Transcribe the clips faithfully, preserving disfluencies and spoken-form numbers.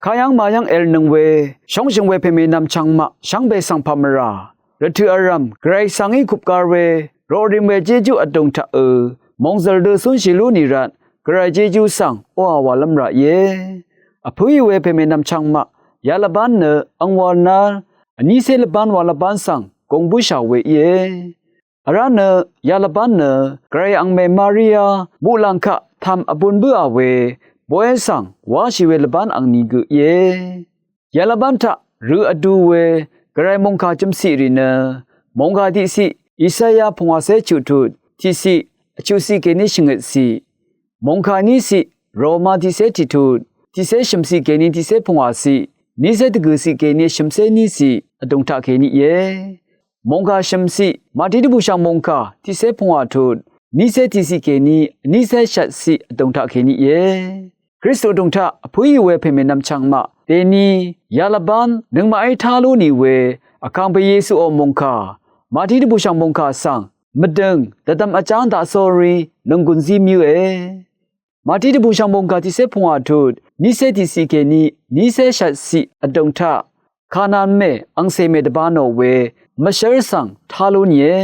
Kayv́ng mayv́ng èvlnøng we shóngshø̀ng we pèmènvm chvngmaq shvngbe svng pàmvrà rvtø̀ vrv̀m Gvray svng í kupgar we roqrim we Jejú vdùng taqø̄ mòngzø̀l dø cúnshì lú nì rvt Gvray Jejú svng oqà wàlv́m rà íe. Vpǿì we pèmènvm chvngmaq yalvbán nø angwal nár vnícé lvbán wa lvbán svng gùng bǿshà we íe. Vrá nø yalvbán nø Gvray angmè Maria muqlàng kaq tv̀m vbūn bǿà we boé svng wáshì we lvbán angni gø íe. Yalvbán taq rø vdu we Gvray mòngkà jømciq rì nø mòngkà tiqciq Isaya pungwàcé chuqtut tiqciq vchuqciq kèní shvngøtciq, mòngkà níciq Roma tiqcé tiqtut tiqcé shø̀mciq kèní tiqcé pungwàciq, nícé dvgø̀ciq kèní shø̀mcé níciq vdùng taqkèní íe. Mòngkà shø̀mciq Màtí dvbùshv̀ng mòngkà tiqcé pungwà tut nícé tiqciq kèní vnícé shvtciq vdùng taqkèní íe. Kristu vdùng taq vpǿì we pèmènvm chvngmaq dèni yalvbán nøngmaqí tá lú nì we Vkàngpè Yesuò mòngkà Màtí dvbùshv̀ng mòngkà svng mvdø̀ng dvdvm vjáng daqsórí nònggùn zí mvyǿe. Màtí dvbùshv̀ng mòngkà tiqcé pungwà tut nícé tiqciq kèní nícé shvtciq vdùng taq Kanaan mè angcè mè dvbānò we mvshv́r svng tá lú nìe.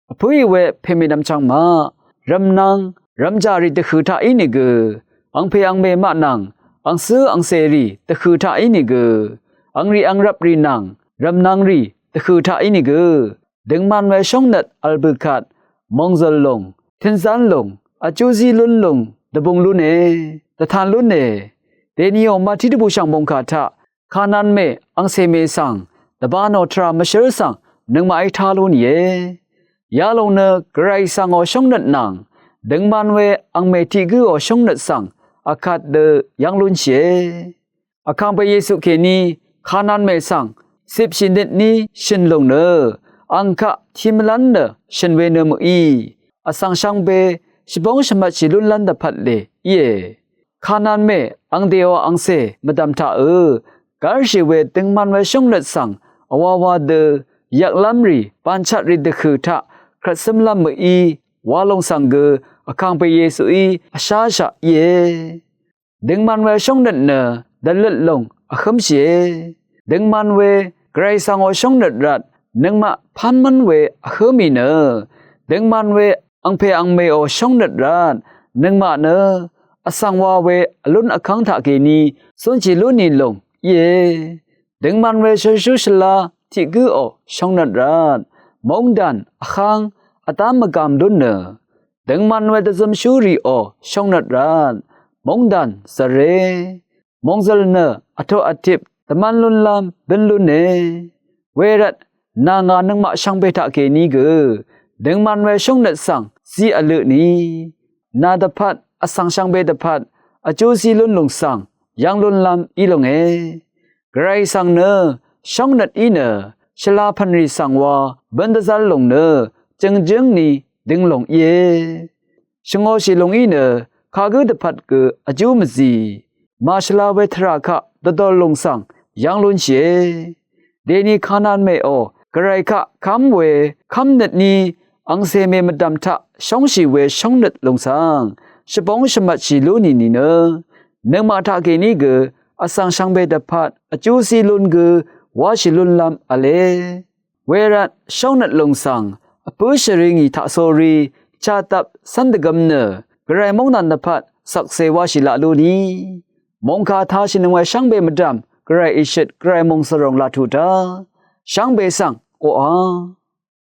Vpǿì we pèmènvm chvngmaq rv̀mnv̄ng rv̀mjà rì dvhø̀ taq ínìgø angpè angmè maq nvng angcǿ angcèrì dvhø̀ taq ínìgø angrì angrvprì nvng rv̀mnv̄ng rì dvhø̀ taq ínìgø døngman we shóngnøt vl bø̀kvt mòngzø̀l lùng, tø̄nzán lùng, vjúzí lún lùng dvbung lúne, dvtan lúne. Dèniò Màtí dvbùshv̀ng mòngkà taq Kanaan mè angcè mè svng dvbānò tvrà mvshv́r svng nøngmaqí tá lú nìe. Yalòng nø Gvray svngò shóngnøt nvng døngman we angmè tiq gǿò shóngnøt svng akvt dø yv́ng lúnshìe. Vkàngpè Yesu kèní Kanaan mè svng cipshì nøtní shø̀n lùng nø ang kaq tiq mvlv́n nø shø̀n we nø mø̀í vsvng shvngbe shvbóng shvmvtshì lúnlv́n dvpvt lè íe. Kanaan mè angdèò angcè mvdv̀m taqø̄ gv́rshì we døngman we shóngnøt svng vwawa dø yvklv́mrì bànchat rì dvhø̀ taq krvtsǿmlv́m mø̀í wa lòng svng gø Vkàngpè Yesuí vsháshaq íe. Døngman we shóngnøt nø dvløt lòng vhǿmshìe. Døngman we Gvray svngò shóngnøt rvt nøngmaq pánmv́n we vhǿ mì nø døngman we angpè angmèò shóngnøt rvt nøngmaq nø vsvng wa we vlún vkv́ng taqkèní cúnshì lú nì lòng íe. Døngman we shvrshú shvlá tiq gǿò shóngnøt rvt móngdàn vháng vdám mvgàm lún nø døngman we dvzømshú rìò shóngnøt rvt móngdàn zvre. Mòngzø̀l nø vtoq vtip dvmv́n lúnlv́m bǿn lúne. Wervt nà ngà nøngmaq shvngbe taqkèní gø døngman we shóngnøt svng zí vlø tni nà dvpvt vsvng shvngbe dvpvt vjú zí lún lùng svng yv́ng lúnlv́m í longe. Gvray svng nø shóngnøt í nø shvlá pv̀nrì svng wa bǿn dvzv́r lòng nø jø̀ngjǿng ni dø̄ng lòng íe. Shvngōshì lùng í nø kagǿ dvpvt gø vjú mvzì màshvla we tvrà kaq dvdòl lùng svng yv́ng lúnshìe. Dèni Kanaan mèò Gvray kaq kv́m we kv́mnøt ni angcè mè mvdv̀m taq shóngshì we shóngnøt lùng svng shvbóng shvmvtshì lú nì nìnø nøngmaq taqkèní gø vsvng shvngbe dvpvt vjú zí lún gø wáshì lúnlv́m v̄le. Wervt shóngnøt lùng svng vpǿ shvri ngì taqsórí chàdvp cv́n dvgøm nø Gvray móngdàn dvpvt shvkse wáshì laq lú ni. Mòngkà tāshìnøng we shvngbe mvdv̀m Gvray ìshøt Gvray mòngsvròng laq tuq dá shvngbe svng oqà